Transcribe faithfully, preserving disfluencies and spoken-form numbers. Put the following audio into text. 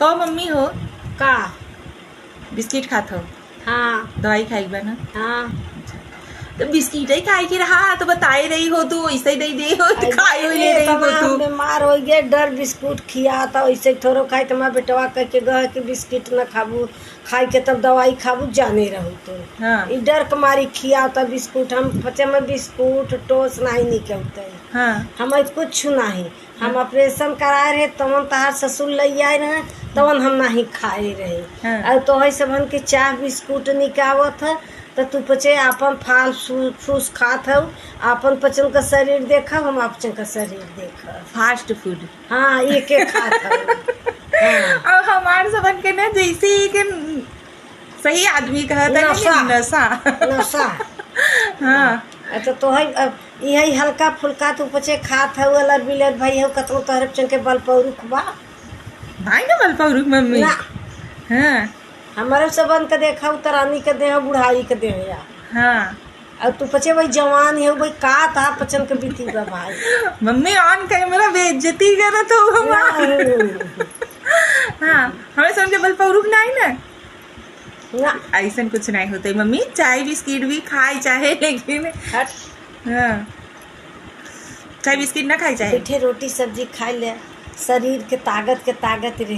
ओ मम्मी हो, का? बिस्किट खात हो? हाँ। दवाई खाई बा ना? हाँ। तो बिस्किट ही खाए के रहा, तो बताए रही हो, तू ऐसे ही दे दे हो, तो अरे, खाए हुए ले रही हो तमाम तू। बीमार हो गए, डर बिस्कुट खिया, तो ऐसे थोड़ो खाए, तो मैं बेटवा कह के गए कि बिस्किट न खाबू, खाए के तब दवाई खाबू, जाने रहू तो। हाँ। ई डर के मारी खिया, तब बिस्कुट, हम पचे में बिस्कुट, टोस नहीं निकलते। हाँ। हमें कुछ नहीं। हम ऑपरेशन कराए रहे, तवन तहार ससुर लइ आए रहे, तवन हम नाही खाए रहे। हाँ। और तोहई सबन के चाह बिस्कुट निकावत ह, त तू पचे आपन फाल फू-, फूस खात हऊ, आपन पचन का शरीर देखब, हम आपचन का शरीर देखब। फास्ट फूड। हाँ, ये के खात हऊ। हाँ। अब हमार सबन के ना जैसे ही के सही आदमी कहत है, नशा। नशा। नशा। हाँ। अच्छा, तो है, अब यही हल्का फुल्का तू पचे खात हऊ, अलर बिलर भाई हऊ, कतनो तोहरे चंके बल पौरुख बा। भाई ना बल पौरुख, मम्मी। ना। हाँ। हमारे सबन के देखा, उतरानी के देह, बुढ़ाई के देह या। हाँ। और तू पचे भाई जवान है, भाई का तहार पचन के बीती बा भाई। मम्मी on camera बेइज्जती करत हो हमार। ना। हाँ, हमें सबन के बल पौरुख नहीं ना। ना। ऐसन कुछ नहीं होते मम्मी, चाय बिस्किट भी खाए चाहे, लेकिन हट। हाँ, चाय बिस्किट ना खाए चाहे। मीठे रोटी सब्जी खाए ले, शरीर के ताकत के ताकत रहे।